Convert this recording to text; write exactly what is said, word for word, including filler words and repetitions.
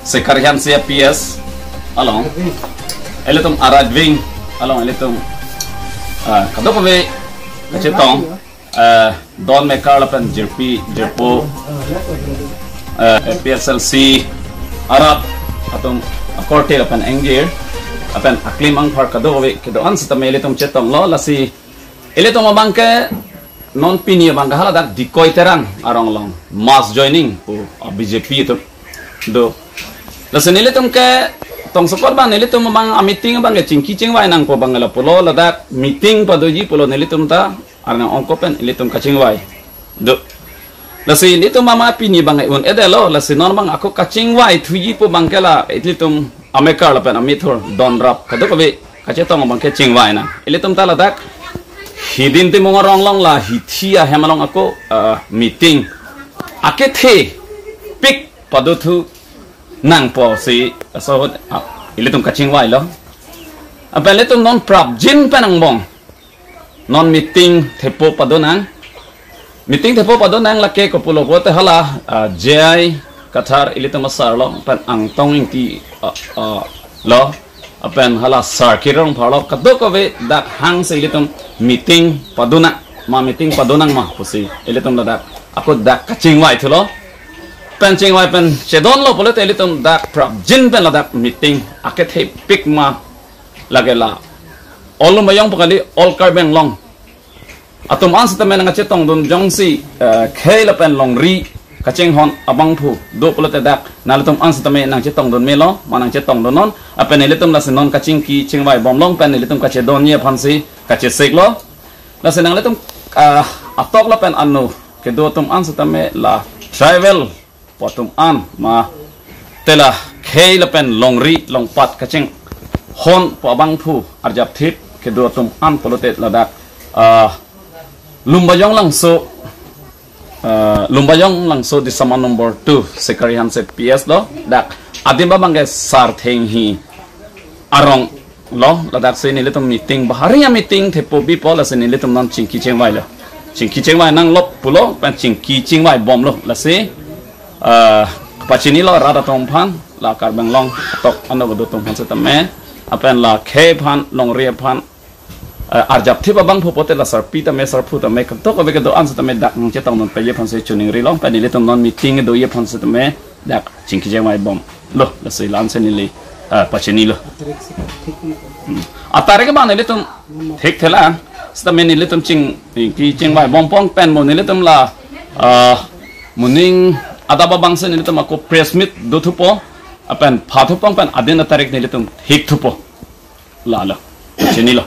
Sekarhan C P S along, ilitum arat wing along ilitum, ah, kadokave kachetong, ah, don mekar lapen jirpi jirpo, ah, A P S L C arat atum akorte lapen ingjir, lapen aklim angphar kadokave kedo-an sitame ilitum chetonglo. Lasi ilitum abangke non pini abangke haladak Dikoi Terang arong along mass joining pu, ah, B J P atum do. Lasi nelitum ketong sokot abang, nelitum abang a-meeting abangke chingki chingvai nangpo abang lapulo, ladak meeting padoji pulo nelitum ta, arnam ongko pen ilitum kachingvai do. Lasi nelitum mama pini abang un-edetlo, lasi non abang ako kachingvai thuji pu abangke la ilitum amekar lapen amethur donrap kadokave kachetong abangke chingvai nang. Ilitum ta ladak Hidin Timung arong along la hithi ahem along ako, ah, meeting akethepik padothu nangpo si, so, ah, ilitum kachingvailo. Lapen ilitum non prapjin pen angbong non meeting thepo padonang. Meeting thepo padonang lake kopulo pulote hala, ah, J I Kathar ilitum asar lo, pen Angtong Ingti, ah, ah, lo, pen hala Sar Kirong Phar lo, kadokave dak hangsi ilitum meeting padonang ma, meeting padonang ma pusi ilitum ladak ako dak kachingvai thulo. Pen chingvai pen chedonlo pulote ilitum dak prapjin pen ladak meeting akethepik ma lake la All Lumbajong pu kali, All Karbi Anglong atum an sitame nangkachetongdun jongsi, eh, khei lapen longri kachinghon abangphu do pulote dak nanglitum an sitame nangchetongdun melo ma nangchetongdunnon, lapen ilitum lasi non kachingki chingvai bomlong pen ilitum kachedonji aphansi kachesiklo. Lasi nanglitum, ah, atok lapen ano kedo atum an sitame la tribal pu atum an mate la khei lapen longri longpat kachinghon pu abangphu arjapthip kedo atum an pulote ladak, ah, Lumbajong Langso, ah, Lumbajong Langso Disama number two, Sekarhan C P S lo, dak adim abangke Sarthenghi arong lo, ladaksi nelitum meeting, bahari a-meeting thepo bipo, lasi nelitum non chingki chingvailo. Chingki chingvai nanglo pulo, pen chingki chingvai bomlo, lasi, ah, pachinilo rat atum aphan, la Karbi Anglong atok ano kedo atum aphan sitame, lapen la khei aphan, longri aphan, eh, arjapthip abangphu pulote la sarpi tame, sarphu tame, kadokave kedo-an sitame dak nangchetongdun peji aphansi choningrilo, pen nelitum non meeting doji aphan sitame dak chingki chingvai bomlo, lasi la-ansi neli, eh, pachinilo. Hmm. Atarik abang nelitum thikthelang, sitame nelitum chingki chingvai bompong pen mo nelitum la, ah, moning adap abangsi nelitum ako press meet dothupo, lapen phathupong pen adin atarik nelitum thikthupo. Lalo, chinilo.